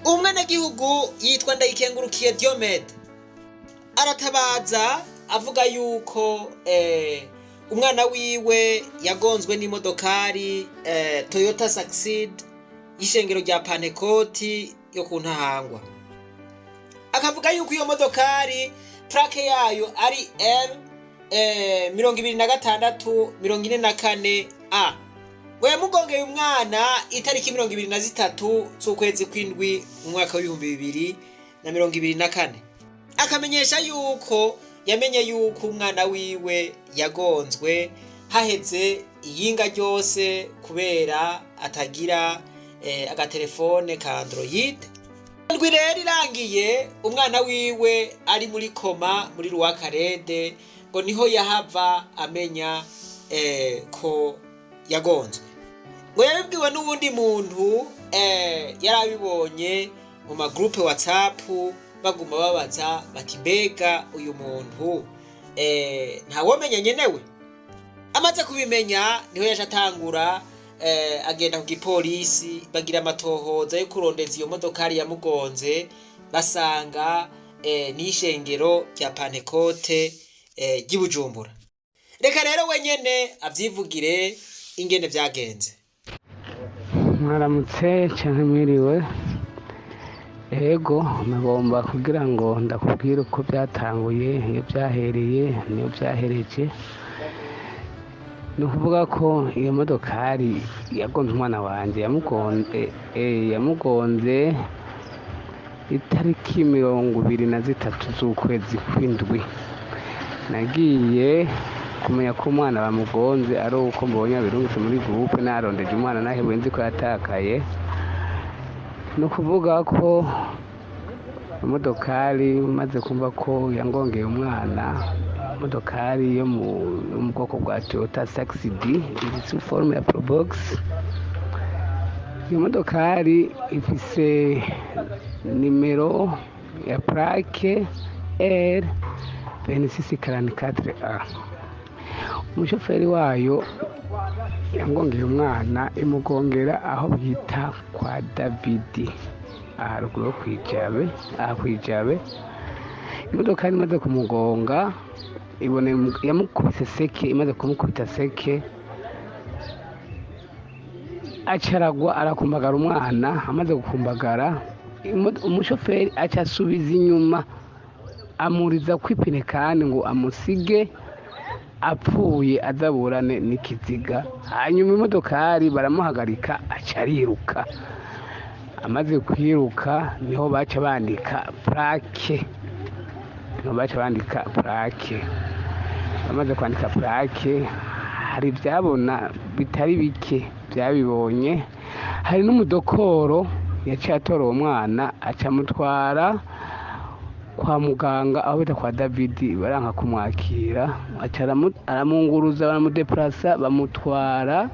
Umwenegihugu yitwa Ndayikengurukiye Diomede aratabaza avuga yuko umwana wiwe yagonzwe n'imodokari Toyota Succeed y'ishengero rya Pantekoti yo ku Ntahangwa. Akavuga yuko iyo modokari plaque yayo ari L 26 44 A, ngo yamugongeye umwana itariki 23 z'ukwezi kw'indwi mu mwaka w'2024. Akamenyesha yuko yamenye yuko umwana wiwe yagonzwe haheze iyinga ryose, kubera atagira agatelefone ka Android. Ndwi rero irangiye umwana wiwe ari muri coma muri Ruwakarede, ngo niho yahava amenya ko yagonzwe. Ngo yabibwiwe n'uwundi muntu yari abibonye mu ma groupe WhatsApp, baguma babaza bati: "Mbega uyu muntu ntawomenya nyenewe?" Amaze kubimenya niho yaje atangura agenda ku gipolisi, bagira amatohoza yo kurondeza iyo modokari yamugonze, basanga n'ishengero rya Pantekote ry'i Bujumbura. Reka rero wenyene avyivugire ingene vyagenze. Mwaramutse cyangwa mwiriwe. Ego, nagomba kugira ngo ndakubwire uko byatanguye, iyo byahereye niyo byahereje. Ni ukuvuga ko iyo modokari yagonze umwana wanjye, yamugonze itariki 23 z'ukwezi kw'indwi. Nagiye kumenya ko umwana bamugonze ari uko mbonye abirungitse muri groupe. Narondeje umwana nahebuye, nzi ko yatakaye. Ni ukuvuga ko imodokari, maze kumva ko yangongeye umwana, imodokari yo mu bwoko bwa Toyota Succeed iri sous forme ya Probox. Iyo modokari ifise nimero ya plaque R 2644 A. Umushoferi wayo yangongeye umwana, imugongera aho bita kwa Davidi, aha ruguru yo kwijabe, aha kwijabe. Imodoka imaze kumugonga, ibona yamukubise seke. Imaze kumukubita seke, acaragwa, arakumbagara umwana. Amaze gukumbagara, umushoferi aca asubiza inyuma, amuriza kw'ipine, kandi ngo amusige apfuye azaburane n'ikiziga. Hanyuma imodokari baramuhagarika, aca ariruka. Amaze kwiruka niho baca bandika plaque, niho baca bandika plaque. Bamaze kwandika plaque, hari ibyabona bitari bike byabibonye. Hari n'umudokoro yaciye atora uwo mwana, aca amutwara kwa muganga aho bita kwa Davidi, baranka kumwakira. Aca aramunguruza, baramudeplasa, bamutwara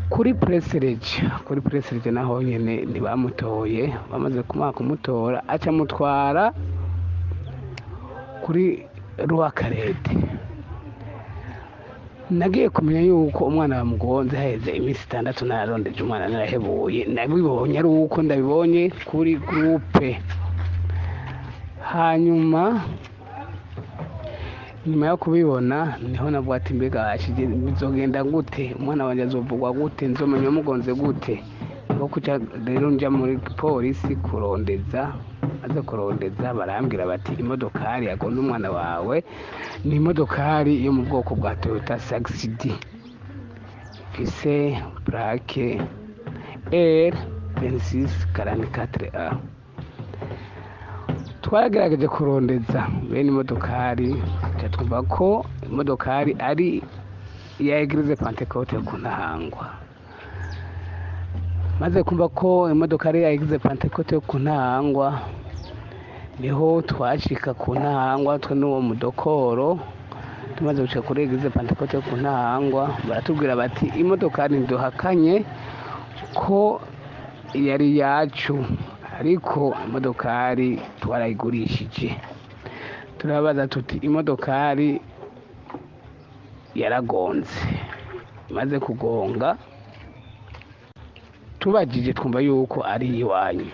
kuri presereje. Kuri presereje naho nyene ntibamutoye. Bamaze kumuha kumutora, aca amutwara kuri Ruwakarede. Nagiye kumenya yuko umwana bamugonze haheze iminsi 6. Nararondeje umwana narahebuye. Nabibonye ari uko ndabibonye kuri groupe. Hanyuma nyuma yo kubibona niho navuga ati: "Mbega bizogenda gute? Umwana wanjye azovugwa gute? Nzomenya wamugonze gute?" Niho kuca rero nja muri polisi kurondeza. Maze kurondeza, barambwira bati: "Imodokari yagonze umwana wawe ni imodokari yo mu bwoko bwa Toyota Succeed ifise plaque R 2644 A." Twaragerageje kurondeza bene imodokari, tuca twumva ko imodokari ari iya Église Pentecôte yo ku Ntahangwa. Maze kumva ko imodokari ya Église Pentecôte yo ku Ntahangwa, niho twashika ku Ntahangwa twe n'uwo mudokoro. Tumaze gushika kuri Église Pentecôte yo ku Ntahangwa, baratubwira bati: "Imodokari ntiduhakanye ko yari yacu, ariko imodokari twarayigurishije." Turabaza tuti: "Imodokari yaragonze, imaze kugonga Tubajije twumva yuko ari iwanyu.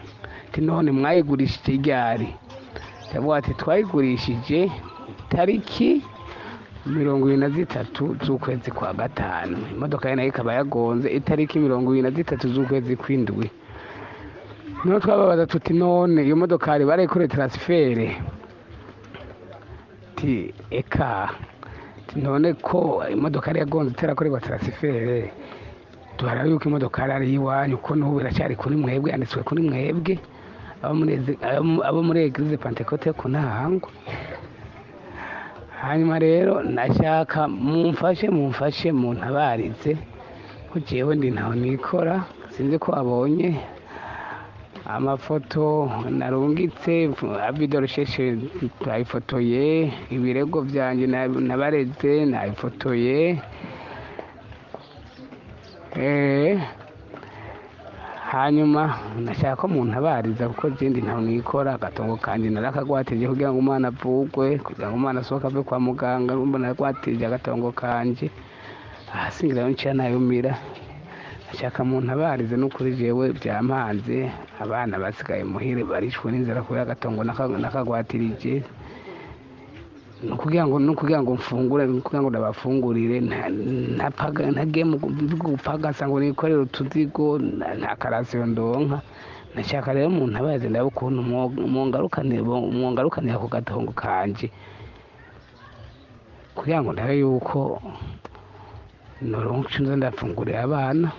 Ati none mwayigurishije ryari? Ndavuga ati twayigurishije tariki 23 z'ukwezi kwa gatanu, imodoka ye nayo ikaba yagonze itariki 23 z'ukwezi kw'indwi. Niho twababaza tuti none iyo modokari barayikore transfert? Ti eka. Ti none ko imodokari yagonze itarakorerwa transfert, duharaba yuko imodokari ari iwanyu, ko n'ubu iracyari kuri mwebwe, yanditswe kuri mwebwe abo muri Église Pentecôte ku Ntahangwa. Hanyuma rero nashaka mumfashe, mumfashe, muntabarize ko jewe ndi ntaho nikora. Sinzi ko abonye amafoto narungitse, avis de recherche twayifotoye, ibirego vyanje nabareze nabifotoye. Hanyuma nashaka ko muntabariza kuko je ndi ntaho nikora. Agatongo kanje narakagwatije kugira ngo umwana avugwe, kugira ngo umwana asohoke ave kwa muganga. Urumva naragwatije agatongo kanje, ahasingira nca nayumira. Nashaka muntabarize n'ukuri, jewe vyampanze, abana basigaye muhire barishwe n'inzara kubera agatongo nakagwatirije. Nukugira ngo mfungure, nukugira ngo ndabafungurire, ntagiye mu gupagasa ngo nikorere utuzigo, nta karasiyo ndonka. Nashaka rero muntabaze ndabe ukuntu mwongarukanira ku gatongo kanje kugira ngo ndabe yuko noronka ico nza ndafungurira abana.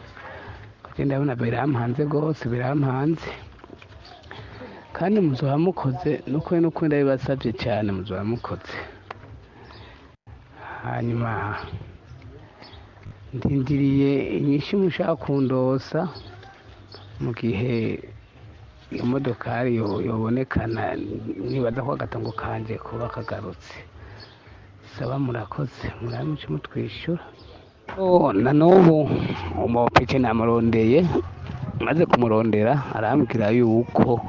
Je ndabona birampanze rwose, birampanze, kandi muzoba mukoze nukuri, nukuri ndabibasavye cane, muzoba mukoze. Hanyuma ndindiriye inyishu mushaka kundosa mu gihe iyo modokari yobonekana. Nibaza ko agatongo kanje kuba kagarutse. Saba, murakoze, muramuce mutwishyura. Oh, na n'ubu umupeke namurondeye, maze kumurondera arambwira yuko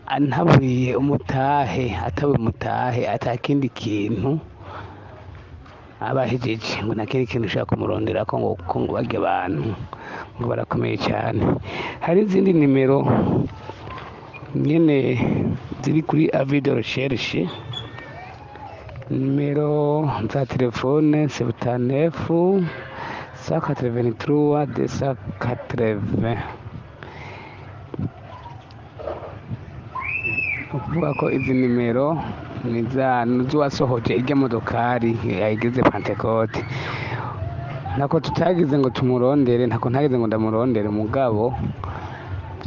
antaburiye umutahe, atabuye umutahe atakindi kintu abahejeje, ngo nta kindi kintu ushaka kumurondera ko ngo barya abantu ngo barakomeye cyane. Hari izindi nimero nyene ziri kuri avis de recherche, nimero za telefone 79 183 280. Ni ukuvuga ko izi nimero ni z'uwasohoje irya modokari yayigize Pentecôte. Ntako tutagize ngo tumurondere, ntako ntagize ngo ndamurondere, mugabo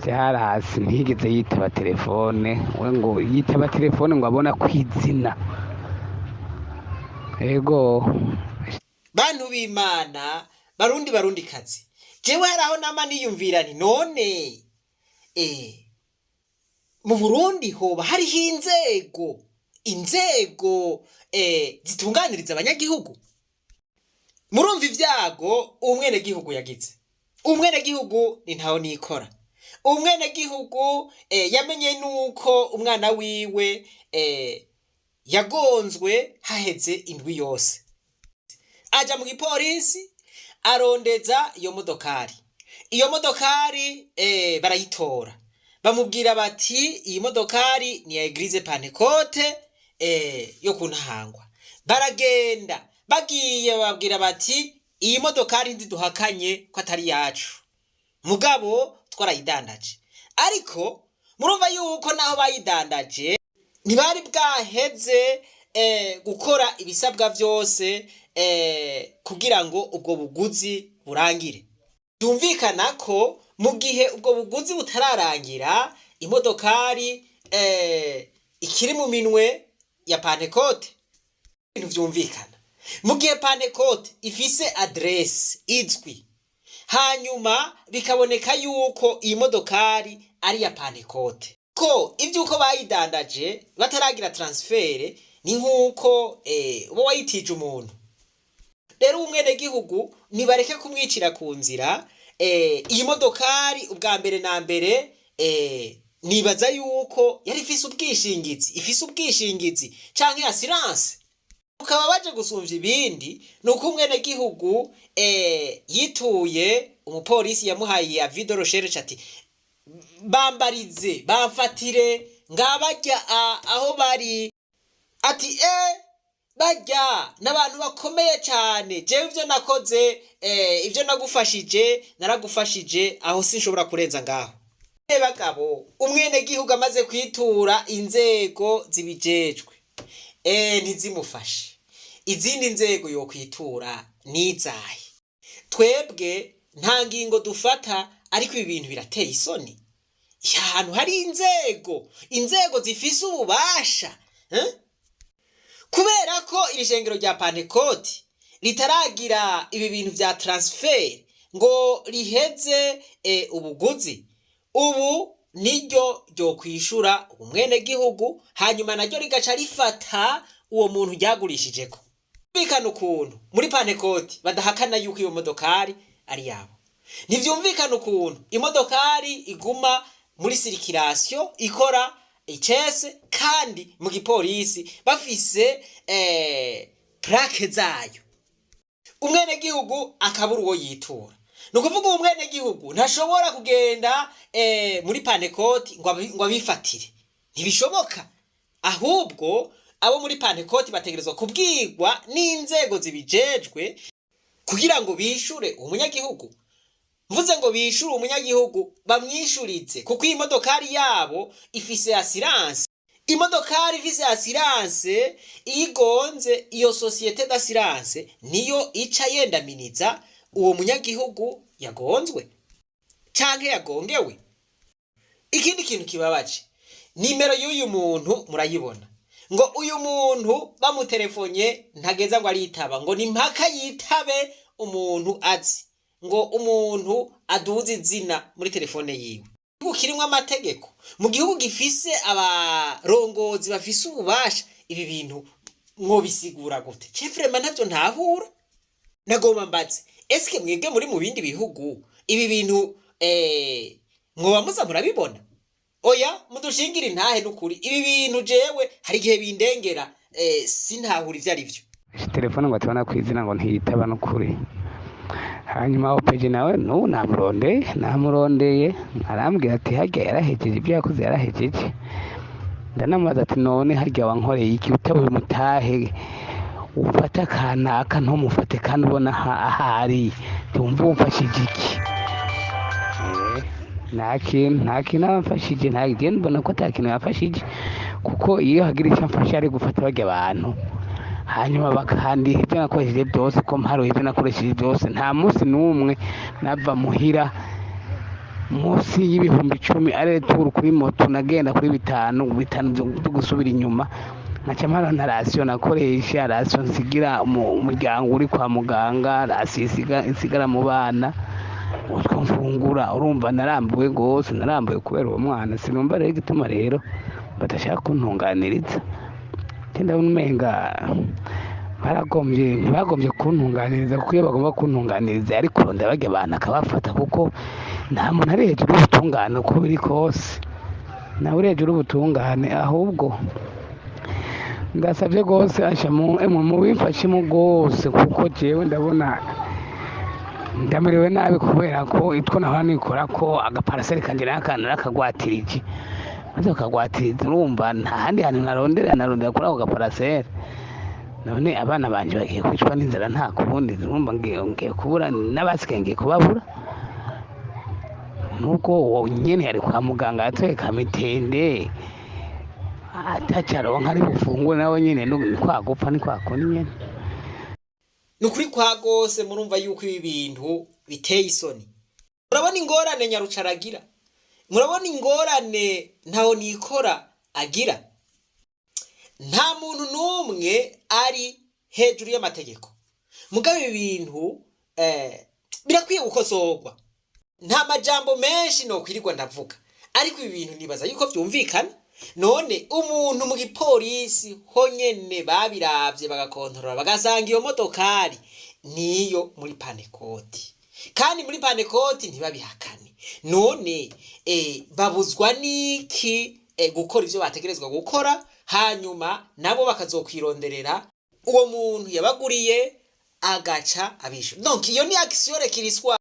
vyarahasi, ntiyigeze yitaba telefone. We ngo yitaba telefone ngo abona kwizina. Ego. Bantu b'Imana, Barundi, Barundi kazi, jewe hari aho nama niyumvira nti none mu Burundi hoba hariho inzego zitunganiriza abanyagihugu? Murumva ivyago umwenegihugu yagize. Umwenegihugu ni ntaho nikora. Umwenegihugu yamenye nuko umwana wiwe yagonzwe haheze indwi yose, aja mu gipolisi arondeza iyo modokari. Iyo modokari barayitora, bamubwira bati iyi modokari ni ya Église Pentecôte yo ku Ntahangwa. Baragenda, bagiye bababwira bati iyi modokari ntiduhakanye ko atari yacu, mugabo twarayidandaje. Ariko murumva yuko naho bayidandaje ntibari bwaheze gukora ibisabwa vyose kugira ngo ubwo buguzi burangire. Byumvikana ko mu gihe ubwo buguzi butararangira, imodokari ikiri mu minwe ya Pentecôte. Ibintu vyumvikana, mu gihe Pentecôte ifise adresse izwi, hanyuma bikaboneka yuko iyi modokari ari iya Pentecôte, ko ivy'uko bayidandaje bataragira transfert ni nk'uko uba wayitije umuntu. Rero umwenegihugu nibareke kumwicira ku nzira. Iyi modokari ubwa mbere na mbere nibaza yuko yari ifise ubwishingizi, ifise ubwishingizi canke assurance. Ukaba baje gusumvya ibindi ni uko umwenegihugu yituye umupolisi yamuhaye avis de recherche ati bambarize bamfatire ngabajya aho bari, ati bajya n'abantu bakomeye cyane, jewe ibyo nakoze, ibyo nagufashije naragufashije, aho sinshobora kurenza ngaho. Bagabo, umwenegihugu amaze kwitura inzego zibijejwe, ntizimufashe, izindi nzego yokwitura nizahe? Twebwe nta ngingo dufata, ariko ibi bintu birateye isoni. Ahantu hari inzego zifise ububasha, eh? Kubera ko iri shengero rya Pantekoti ritaragira ibi bintu vya transfert ngo riheze ubuguzi, ubu niryo ryo kwishura umwenegihugu, hanyuma naryo rigaca rifata uwo muntu ryagurishijeko. Bikana ukuntu muri Pantekoti badahakana yuko iyo modokari ari yabo. Ntivyumvikana ukuntu imodokari iguma muri circulation ikora icese, kandi mu gipolisi bafise plaque zayo, umwenegihugu akabura uwo yitura. Ni ukuvuga uwo mwenegihugu ntashobora kugenda muri Pantekoti ngo abifatire, ntibishoboka. Ahubwo abo muri Pantekoti bategerezwa kubwirwa n'inzego zibijejwe kugira ngo bishure umunyagihugu. Mvuze ngo bishure umunyagihugu, bamwishurize, kuko iyi modokari yabo ifise assurance. Imodokari ifise assurance, iyo igonze, iyo société d'assurance niyo ica yendaminiza uwo munyagihugu yagonzwe canke yagongewe. Ikindi kintu kibabaje, nimero y'uyu muntu murayibona, ngo uyu muntu bamuterefonye ntageza ngo aritaba, ngo ni mpaka yitabe umuntu azi, ngo umuntu aduze izina muri telefone yiwe. Igihugu kirimwo amategeko, mu gihugu gifise abarongozi bafise ububasha, ibi bintu mwobisigura gute? Cefurema ntavyo ntahura. Nagomba mbaze, eske mwebwe muri mu bindi bihugu ibi bintu mwoba muza murabibona? Oya, mudushingire intahe n'ukuri. Ibi bintu jewe hari igihe bindengera, sintahura ivyo ari vyo. Telefone ngo atibona kwizina, ngo ntiyitaba n'ukuri. Hanyuma OPG nawe n'ubu namurondeye, namurondeye, arambwira ati harya yarahejeje ibyo yakoze, yarahejeje. Ndanamubaza ati none harya wankoreye iki utabuye umutahe ufata kanaka ntumufate kandi ubona ahari, ntiwumva wumfashije iki? Nta kintu, nta kintu aba amfashije, nta gihe mbona ko ata kintu yamfashije, kuko iyo hagira icyo amfasha ari gufata barya abantu hanyuma bakandiha ibyo nakoresheje byose, ko mparuye ibyo nakoresheje byose, nta munsi n'umwe nava muhira munsi y'10,000 aller-retour kuri moto, nagenda kuri bitanu bitanu byo gusubira inyuma, nkaca mpara na ration nakoresha, ration nsigira umuryango uri kwa muganga, ration isigara mu bana, utwo mfungura. Urumva narambuwe rwose, narambuwe kubera uwo mwana. Sinumva rero igituma rero badashaka kuntunganiriza. Njye ndabona umenga baragombye, ntibagombye kuntunganiriza, kuko iyo bagomba kuntunganiriza yari kurondera barya abantu akabafata, kuko nta muntu ari hejuru y'ubutungane. Uko biri kose nawe uri hejuru y'ubutungane. Ahubwo ndasabye rwose, asha mubimfashemo rwose, kuko jewe ndabona ndamerewe nabi kubera ko itwo nahora nikora ko agaparaseri kanje narakagwatirije, maze bakagwatiriza, urumva nta handi hantu narondera, narondera kuri ako gaparaseri. None abana banje bagiye kwicwa n'inzara, nta kubundi. Urumva ngiye kubura n'abasigaye, ngiye kubabura. Nubwo uwo nyene yari kwa muganga yatoye kamitende, atacaronka ari bufungure, nawe nyene ni kwa gupfa, ni kwa kundi nyene. Ni ukuri kwa rwose, murumva yuko ibi bintu biteye isoni. Murabona ingorane nyarucara agira, murabona ingorane ntaho nikora agira. Nta muntu n'umwe ari hejuru y'amategeko, mugabo ibi bintu birakwiye gukosorwa. Nta majambo menshi nokwirirwa ndavuga, ariko ibi bintu nibaza yuko vyumvikana. None umuntu mu gipolisi honyene babiravye, bagakontorora, bagasanga iyo modokari niyo muri Pantekoti, kandi muri Pantekoti ntibabihakane, none babuzwa n'iki gukora ivyo bategerezwa gukora, hanyuma nabo bakazokwironderera? Uwo muntu yabaguriye agaca abishyura. Donc iyo ni action récursoire.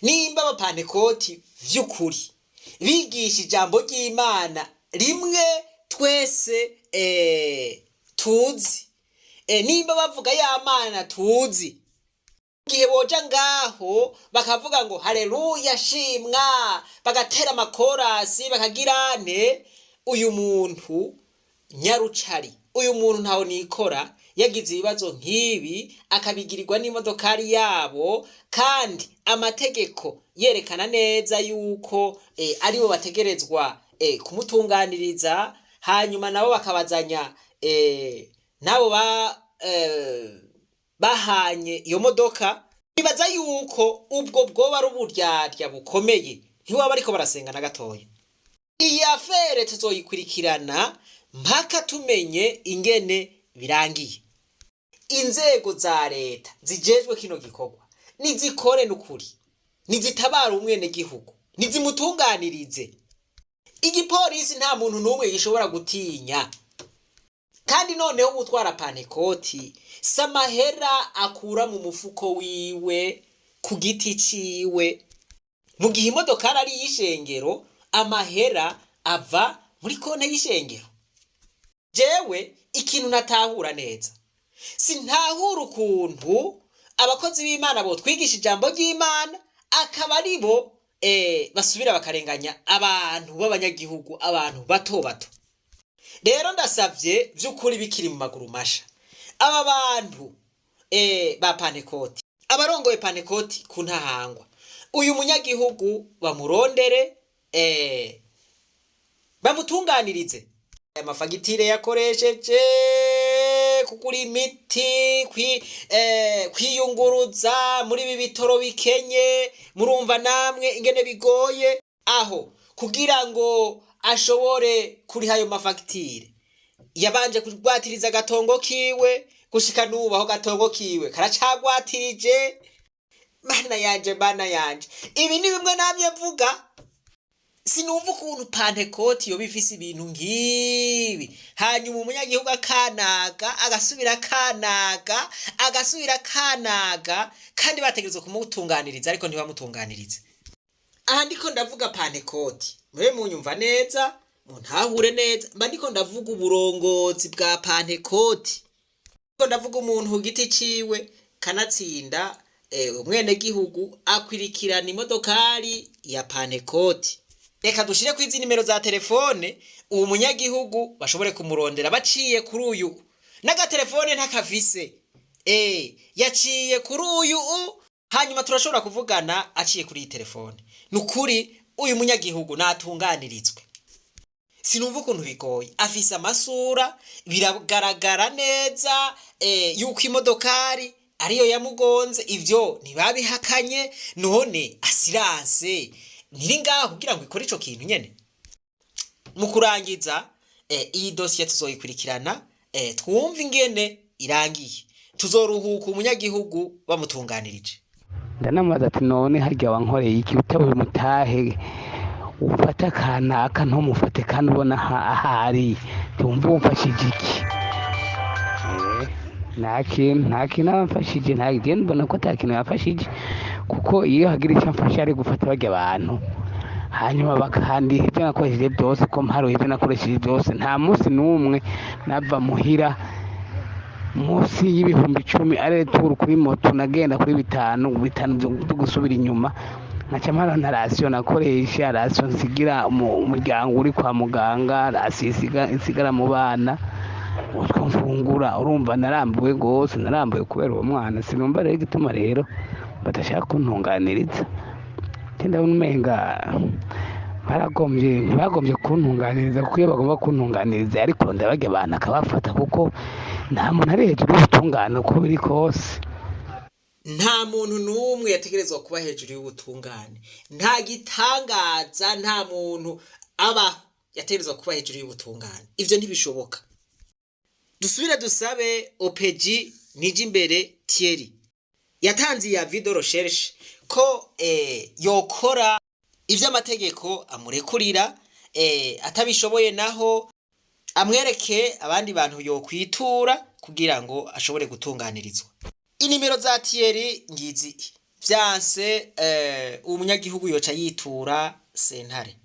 Nimba Abapantekoti vy'ukuri bigisha ijambo ry'Imana rimwe twese tuzi, nimba bavuga ya Mana tuzi, igihe boja ngaho bakavuga ngo "Haleluya, shimwa", bagatera amakorasi, bakagirane, uyu muntu nyarucari, uyu muntu ntaho nikora, yagize ibibazo nk'ibi akabigirirwa n'imodokari yabo, kandi amategeko yerekana neza yuko aribo bategerezwa kumutunganiriza, hanyuma nabo bakabazanya nabo bahanye iyo modoka, bibaza yuko ubwo bwoba ari uburyarya bukomeye, ntiwaba ariko barasenga na gatoya. Iyi affaire tuzoyikurikirana mpaka tumenye ingene birangiye. Inzego za leta zijejwe kino gikorwa nizikore n'ukuri, nizitabara umwenegihugu, nizimutunganirize. Igipolisi nta muntu n'umwe gishobora gutinya. Kandi noneho gutwara Pantekoti si amahera akura mu mufuko wiwe ku giti ciwe. Mu gihe imodokari ari iy'ishengero, amahera ava muri konte y'ishengero. Jewe ikintu ntatahura neza, sintahura ukuntu abakozi b'Imana botwigisha ijambo ry'Imana akaba ari bo basubira bakarenganya abantu b'abanyagihugu, abantu bato bato. Rero ndasavye vy'ukuri, bikiri mu maguru masha, aba bantu ba Pantekoti, abarongoye Pantekoti ku Ntahangwa, uyu munyagihugu bamurondere, bamutunganirize. Amafagitire yakoresheje kugura imiti, kwiyunguruza muri ibi bitoro bikenye, murumva namwe ingene bigoye aho kugira ngo ashobore kuriha ayo mafagitire, yabanje kugwatiriza agatongo kiwe. Gushika n'ubu aho gatongo kiwe karacagwatirije. Mana yanje, mana yanje, ibi ni bimwe namye mvuga. Sinumva ukuntu Pantekoti yoba ifise ibintu nk'ibi, hanyuma umunyagihugu akanaga, agasubira akanaga, agasubira akanaga, kandi bategerezwa kumutunganiriza, ariko ntibamutunganirize. Aha ndiko ndavuga Pantekoti, mube munyumva neza, muntahure neza, mba ndiko ndavuga uburongozi bwa Pantekoti. Ndiko ndavuga umuntu ku giti ciwe. Kanatsinda umwenegihugu akwirikirana imodokari ya Pantekoti. Reka dushire ku izi nimero za telefone, uwo munyagihugu bashobore kumurondera baciye kuri uyu. N'agatelefone ntakafise, yaciye kuri uyu, hanyuma turashobora kuvugana aciye kuri iyi telefone. Ni ukuri uyu munyagihugu natunganirizwe. Sinumva ukuntu bigoye. Afise amasura, biragaragara neza yuko imodokari ariyo yamugonze, ivyo ntibabihakanye. None assurance ntiri ngaho kugira ngo ikore ico kintu nyene? Mu kurangiza, iyi dosiye tuzoyikurikirana, twumve ingene irangiye. Tuzoruhuka umunyagihugu bamutunganirije. Ndanamubaza ati: "None harya wankoreye iki? Utabuye umutahe ufata kanaka ntumufate kandi ubona ahari, ntiwumva wumfashije iki?" Nta kintu, nta kintu aba amfashije. Nta gihe mbona ko ata kintu yamfashije, kuko iyo hagira icyo amfasha ari gufata barya abantu, hanyuma bakandiha ibyo nakoresheje byose, ko mparuye ibyo nakoresheje byose, nta munsi n'umwe nava muhira munsi y'10,000 aller-retour kuri moto. Nagenda kuri bitanu bitanu byo gusubira inyuma, nkaca mpara na ration nakoresha, ration nsigira umuryango uri kwa muganga, ration isigara mu bana, utwo mfungura. Urumva narambuwe rwose, narambuwe kubera uwo mwana. Sinumva rero igituma rero badashaka kuntunganiriza. Njye ndabona umenga baragombye, ntibagombye kuntunganiriza, kuko iyo bagomba kuntunganiriza ariko ndabarya abantu akabafata, kuko nta muntu ari hejuru y'ubutungane uko biri kose. Nta muntu n'umwe yategerezwa kuba hejuru y'ubutungane. Nta gitangaza, nta muntu abaho yategerezwa kuba hejuru y'ubutungane, ivyo ntibishoboka. Dusubire dusabe OPJ Nijimbere Thierry yatanze iya avis de recherche ko yokora ivy'amategeko amurekurira, atabishoboye naho Amwereke abandi bantu yokwitura kugira ngo ashobore gutunganirizwa. Inimero za Thierry ngizi. Vyanse, uwo munyagihugu yoca yitura sentare.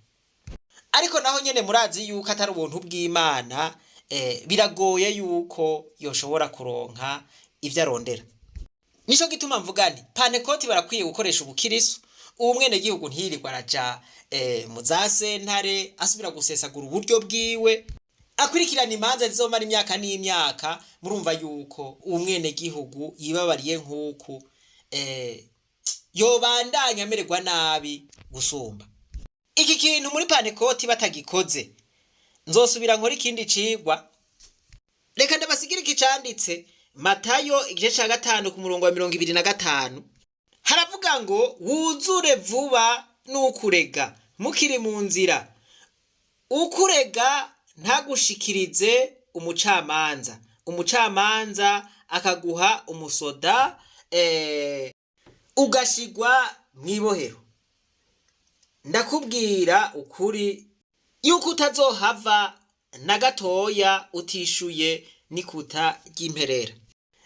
Ariko naho nyene murazi yuko atari ubuntu bw'Imana, biragoye yuko yoshobora kuronka ivyo arondera. Nico gituma mvuga nti Pantekoti barakwiye gukoresha ubukirisu. Uwo mwenegihugu ntiyirirwa araja mu za sentare, asubira gusesagura uburyo bwiwe, akurikirana imanza zizomara imyaka n'imyaka. Murumva yuko uwo mwenegihugu yibabariye nk'uku yobandanya amererwa nabi gusumba. Iki kintu muri Pantekoti batagikoze, nzosubira nkora ikindi cigwa. Reka ndabasigira iki canditse Matayo igice ca 5 ku murongo wa 25. Haravuga ngo: "Wuzure vuba n'ukurega mukiri mu nzira, ukurega ntagushikirize umucamanza, umucamanza akaguha umusoda, ugashigwa mw'ibohero. Ndakubwira ukuri yuko utazohava na gatoya utishuye n'ikuta ry'imperera."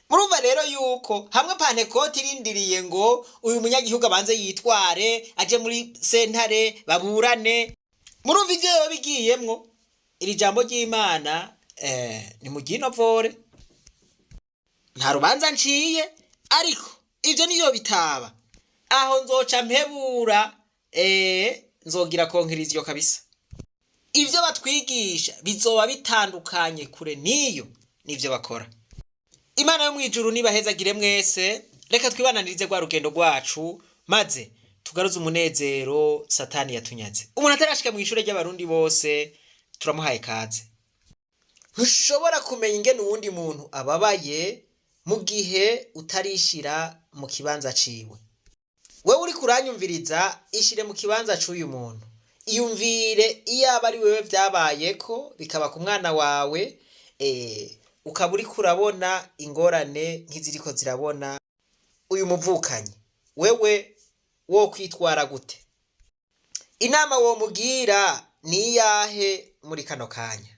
Murumva rero yuko hamwe Pantekoti irindiriye ngo uyu munyagihugu abanze yitware, aje muri sentare baburane, murumva ivyo yoba bigiyemwo. Iri jambo ry'Imana ni muginovore, nta rubanza nciye, ariko ivyo niyo bitaba aho nzoca mpebura, nzogira conclusion kabisa. Ivyo batwigisha bizoba bitandukanye kure n'iyo n'ivyo bakora. Imana yo mwijuru nibahezagire mwese. Reka twibananirize rwa rugendo rwacu, maze tugaruze umunezero Satani yatunyaze. Umuntu atarashika mu ishure ry'Abarundi bose, turamuhaye kaze. Ntushobora kumenya ingene uwundi muntu ababaye mu gihe utarishira mu kibanza ciwe. Wewe uriko uranyumviriza, ishire mu kibanza c'uyu muntu, iyumvire iyaba ari wewe vyabayeko, bikaba ku mwana wawe, ukaba uriko urabona ingorane nk'iziriko zirabona uyu muvukanyi, wewe wo kwitwara gute? Inama womugira ni iyahe muri kano kanya?